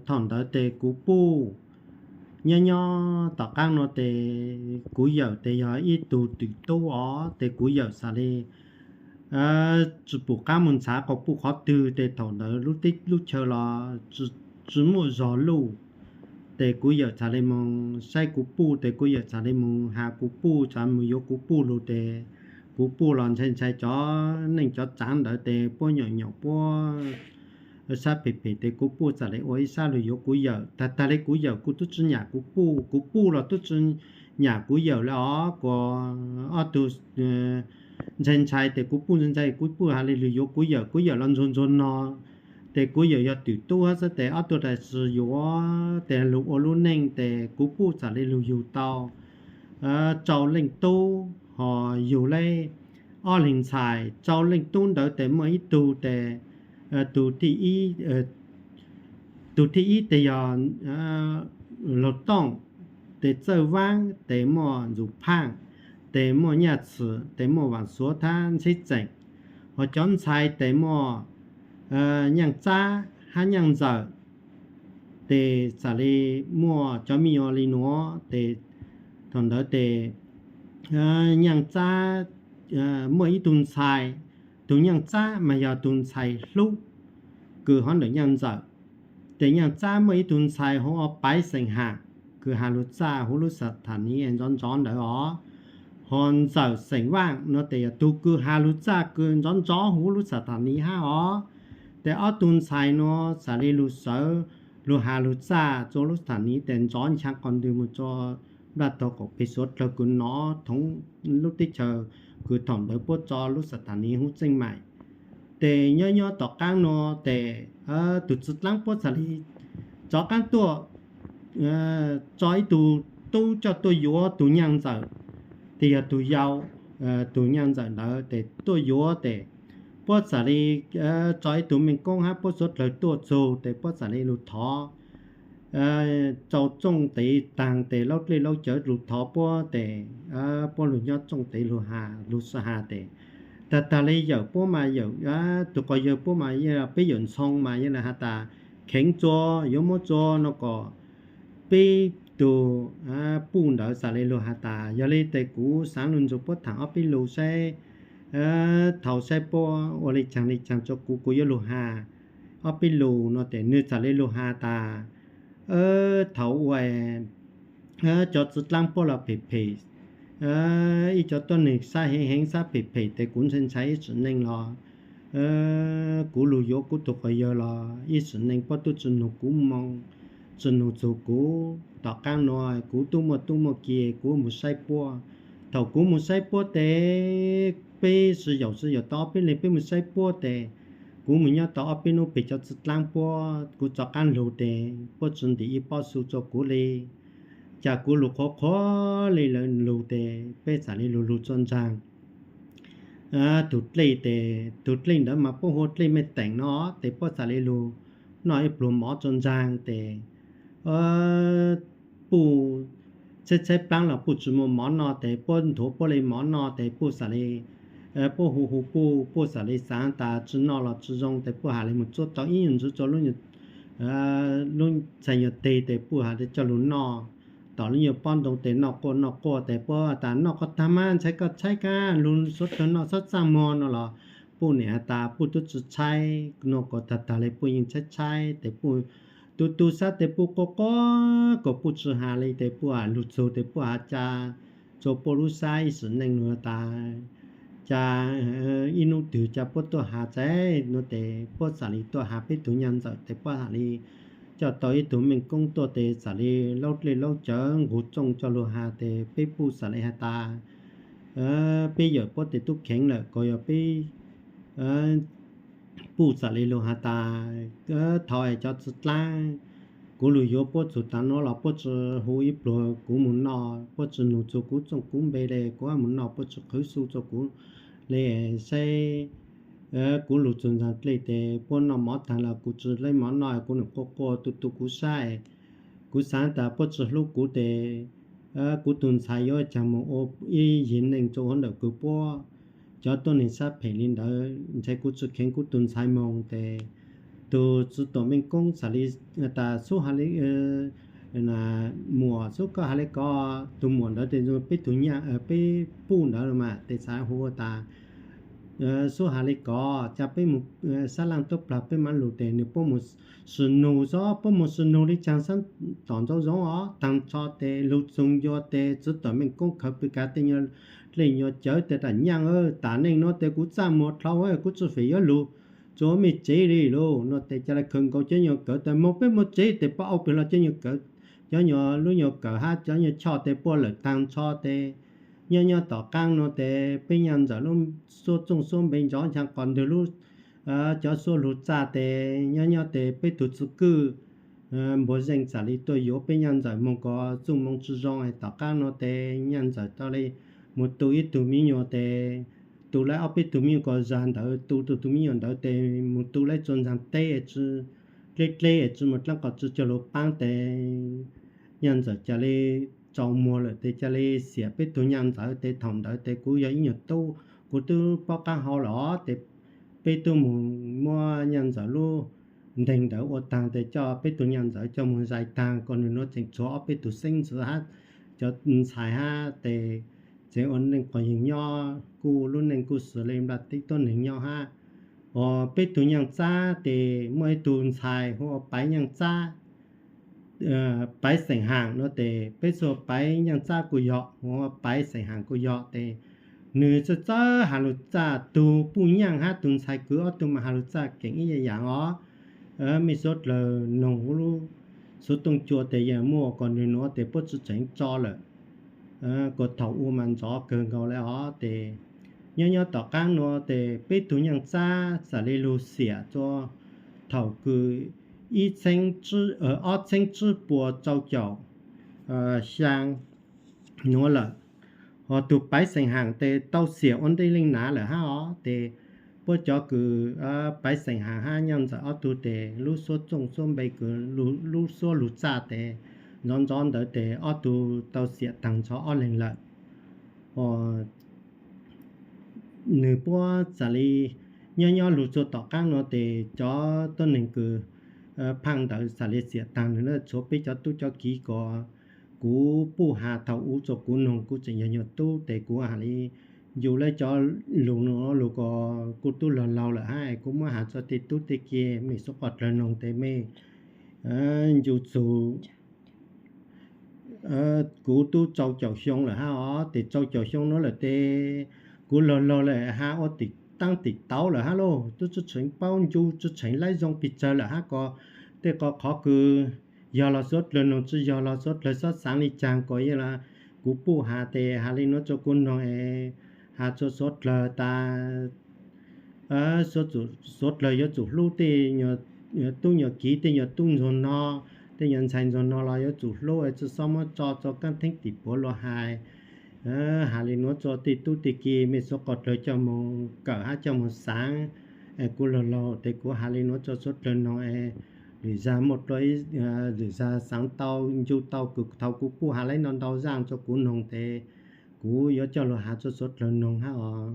Thaum ntawd tes kuv puj, nyob nyob tom qaab nuav tes kuv yawm tes yog ib tug twm tub os, tes kuv yawm txhad le tsi pum qaab moog ntxhaav quas puj qhov twg, tes thaum ntawd lub teb lub chaw los tsi muaj zog luj. Tes kuv yawm txhad le moog saib kuv puj, tes kuv yawm txhad le moog has kuv puj, txhad moog yuav kuv puj lug tes kuv puj los ntshai ntshai cov neej cov tsaav ntawd tes puab nyuam nyuam puab sab phem phem tes kuv puj txhad le ua ib sab lug yuav kuv yawm. Tag tag le kuv yawm kuj tub tsi nyam kuv puj, kuv puj los tub tsi nyam kuv yawm le os. Kuas ob tug ntshai ntshai tes kuv puj ntshai ntshai kuv puj has le lug yuav kuv yawm, kuv yawm los ntsuag ntsuag no. Tes kuv yawm yog twm tub hab xwb tes ob tug tas tsi yuav tes lug ua lub neej tes kuv puj txhad le lug yug tau rau leej tub, ho yug le ob leeg ntxhais. Rau leej tub ntawd tes muaj ib tug tes, tug thib ib, tug thib ib tes yog Laug Tooj, tes Txawj Vaab, tes muaj Ntxum Phaaj, tes muaj Nyaj Txwm, tes muaj Vaam Xuav thab Ntxheb Txeem. Ho cov ntxhais tes muaj Nyaaj Tsab hab Nyaaj Ntxawm. Tes txhad le muaj cov me nyuam le nuav tes thaum ntawd tes Nyaaj Tsab muaj ib tug ntxhais, tug Nyaaj Tsab mas yog tug ntxhais hlub kws hov ntawm Nyaaj Ntxawm. Tes Nyaaj Tsab muaj ib tug ntxhais hu ua Paiv xeem Haam kws has lug txaj huv lub xa thas niv nrov nrov ntawd os. Ho Ntxawm xeem Vaaj no tes yog tug kws has lug txaj kws nrov nrov huv lub xa thas niv hab os. Tes ob tug ntxhais nuav txhad le lug sawv lug has lug txaj rua lub xa thas niv tes nrov nchaab qhov ntwg moog rua nplaj tog qaum peg suav dlawg kws nov thoob lub teb chaws kws thaum ntawd puab tso lub xa thas niv huv txeej maim. Tes nyob nyob tom qaab nuav tes tug txiv dlaab puab txhad le rov qaab tuaj tso ib tug tub coj tuaj yuav tug Nyaaj Ntxawm, tes yog tug yau, tug Nyaaj Ntxawm ntawd tes tuaj yuav tes puab txhad le tso ib tug meej koob hab puab suav dlawg tuaj txug tes puab txhad le lug thov rau tsooj tes taag tes laub dlej laub cawv lug thov puab tes puab lug nyob tsooj tes lug has lug has tes tag tag le yawm puab mas yawm tug quas yawg puab mas peb yawm ntxhoo mas yog le has tas kheev tsua yuav muab tsua no kom peb tug puj ntawd txhad le lug has tas yog le tes kuv xaav lug nrug puab thaam ob peb lug saib thaus saib puab ua le caag le caag rua kuv, kuv yuav lug has ob peb lug no tes nwg txhad le lug has tas thaus ua cov txiv dlaab puab los phem phem, ib cov tuab neeg sab heev heev sab phem phem tes kuv ntshai ntshai ib sim neej los kuv lug yuav kuv tug quas yawg los ib sim neej puab tub tsi nug kuv moo, tsi nug txug kuv. Tom qaab nuav kuv tub muaj tub muaj ki kuv mus saib puab. Thaus kuv mus saib puab tes peb sib yaum sib yaum tau ob peb leeg peb mus saib puab tes kuv mus nyob tau ob peb nub peg cov txiv dlaab puab kuv rov qaab lug tes puab tsi ntim ib pob xu rua kuv le. Cas kuv lug qhuav qhuav le lawv lug tes peb txhad le lug lug tsua ntsaag tug dlej tes tug dlej ntawd mas puab hu ua dlej Mej Teem no tes puab txhad le lug noj ib pluag mov tsua ntsaag tes puj tshaib tshaib plaab los puj tsi muaj mov noj tes puab nthuav puab le mov noj tes puj txhad le puab hu hu puj, puj txhad le xaav tas tsi noj los tsi zoo tes puj has le mus txuab tau ib nyuag ntsis rua lub lub ntxhais nyuag teg tes puj has le coj lug noj tom lub nyuag pob ntoo tes noj quaj noj quaj tes puab tas noj qhov taag mas ntshai koj tshaib kag lug suav dlawg noj xob txaaj muag no los puj nim has tas puj tub tsi tshaib no kuas tag tag le puj yeej tshaib tshaib tes puj tu tu sab tes puj quaj quaj kuas puj tsi has le tes puj has lug txug tes puj has ca rua puj lub sab ib sim neej lug tas ca ib nub twg ca puab tuaj has txaij no tes puab txhad le tuaj has peb tug Nyaaj Ntxawm tes puab txhad le coj tau ib tug meej koob tuaj tes txhad le laub dlej laub cawv nqug tsooj coj lug has tes peb puj txhad le has tas peb yawm puab tes tub kheev lawm kuas yog peb puj txhad le lug has tas thaus cov txiv dlaab, kuv lug yuav puab txug taag nuav los puab tsi hu ib pluag kuv mus noj, puab tsi nug txug kuv txooj kuv npe le kuv mus noj puab tsi qhwv xu rua kuv le saib kuv lug txug ntsaag dlej tes puab noj mov taag los kuv tsi le mov noj kuv nws quaj quaj tu tu kuv sab. Kuv xaav tas puab tsi hlub kuv tes kuv tug ntxhais yuav caag moog ua ib yig neej rua huv ntawm kws puab cov tuab neeg sab phem le ntawd ntshai kuv tsi kheev kuv tug ntxhais moog tes Tus txiv tuam meej koob xav li tas xub has li, muam xub koj has li ko, tus muam ntawd tes peb tug nyaab peb puj ntawd mas tes xav hu tas xub has li ko, ca peb mus sab laaj tuab plag peb maam lug tes nws puab mus sw nug xwb, puab mus sw nug li caag sab tom ntau zoo os, taag nrho tes lug txug ncua tes txiv tuam meej koob khawv pw kav tej nyuag dlej nyuag cawv tes tas nyaaj, tas neej nuav tes kuv txaj muag dhau, kuv tsi fem yuav lug txug mej tsev li lug no tes ca le khawv nkaus cov nyuag kawv tas moog peb muaj tsev tes puab au peg lug cov nyuag kawv, cov nyuag lub nyuag kawm hab cov nyuag choj tes puab lawm taag nrho tes nyob nyob tom qaab nuav tes peb nyaj ntxawm lub xuab txooj xuab npe nrov ncha qos ntwg lub cov xuab lug txaj tes nyob nyob tes peb tug txwv kwj npuag zeej txam li tuaj yuav peb nyaj ntxawm moog kom txuj moo tsi zoo es tom qaab nuav tes nyaj ntxawm tau le mus tu ib tug miv nyuas tes tu laib ob peb tug miv nyuas kom zag ntawd, tu tug tug miv nyuas ntawd tes mus tu laib txua ntxaag teb, dleb dleb es tsi mus dlaab qos tsi cog lug paab tes nyaj ntxawm ca le tsaus muag lawm tes ca le xiam peb tug nyaj ntxawm tes thaum ntawd tes kuv yog ib nyuag tub, kuv tub paub qaab hau lawm os tes peb tub mus muab nyaj ntxawm lub nteeg ntawd ua taag tes coj peb tug nyaj ntxawm coj mus zais taag kom nws nuav tseem tshuav ob peb tug xeeb ntxwv hab cov ntxhais hab tes tseem ua neej quas yeeg nyob kuj lub neej kuj xws le nplaj teb tuab neeg nyob hab. Os peb tug nyaj txab tes muaj ib tug ntxhais hu ua Paiv Nyaj Txab, Paiv Xeem Haam nuav tes peb txhua Paiv Nyaj Txab kuj yog, hu ua Paiv Xeem Haam kuj yog tes nws txawj txawj has lug txaj, tug puj nyaaj hab tug ntxhais kwv ob tug mas has lug txaj keem ib yaam yaam os. Mej suav dlawg noog huv lub xuv tooj cua tes yeej muaj kom nws nuav tes puab tsi tseev tso lawm. Kuas thaum ua mas ntxov kawg nkaus le os tes nyob nyob tom qaab nuav tes peb tug nyaj txab txawm le lug xiam rua thaum kws ib txheeb, ob txheeb tsib puas rau caum xyaa nuav lawm. Hos tug Paiv Xeem Haam tes tau xiam ua ntej leej nav lawm hab os tes puab cov kws Paiv Xeem Haam hab nyaj ntxawm ob tug tes lub xuab txooj xuab npe kws lub xuab lug txaj tes ntxov ntxov ntawd tes ob tug tau xiam taag nrho ob leeg lawm. Nws puab txawm le nyob nyob lug txug tom qaab nuav tes cov tuab neeg kws phaaj ntawd txawm le xiam taag nws na, tshuav peb cov tub cov kiv kom kuv puj has thaum ub rua kuv noog, kuv tseem yog nyuag tub tes kuv has le yug le cov lug nuav lug kom kuv tub laug laug lawm hab kuv muab has rua tej tub tej kiv mej suav dlawg noog tes mej ncu txug kuv tub rau caum xyoo lawm hab os tes rau caum xyoo nuav lawm tes kuv laug laug lawm has ua tim taab tim tauv lawm hab lauj, tub tsi tseev paub ncu tsi tseev laib zoo pes tsawg lawm hab ko. Tej qo qhov kws yog los suav dlawg noog, tsi yog los suav dlawg xob xaav le caag ko yeej la. Kuv puj has tes has le nuav rua kuv noog es has rua suav dlawg tas suav dlawg yuav tsum hlub tej tub nyuag kiv, tej nyuag tub ntsuag no, tej nyuag ntxhais ntsuag no los yuav tsum hlub, tsi xob muab tso rua kaab theeb tim puav luag hais. Has le nuav rua tej tub tej kiv mej suav dlawg coj moog kawm hab coj moog xaav. Kuv laug laug tes kuv has le nuav rua suav dlawg noog es lwm zag muaj dlua, lwm zag xaav tau ncu tau kws thaum kuv puj has le no ntau zaaj rua kuv noog tes kuv yuav coj lug has rua suav dlawg noog hab os.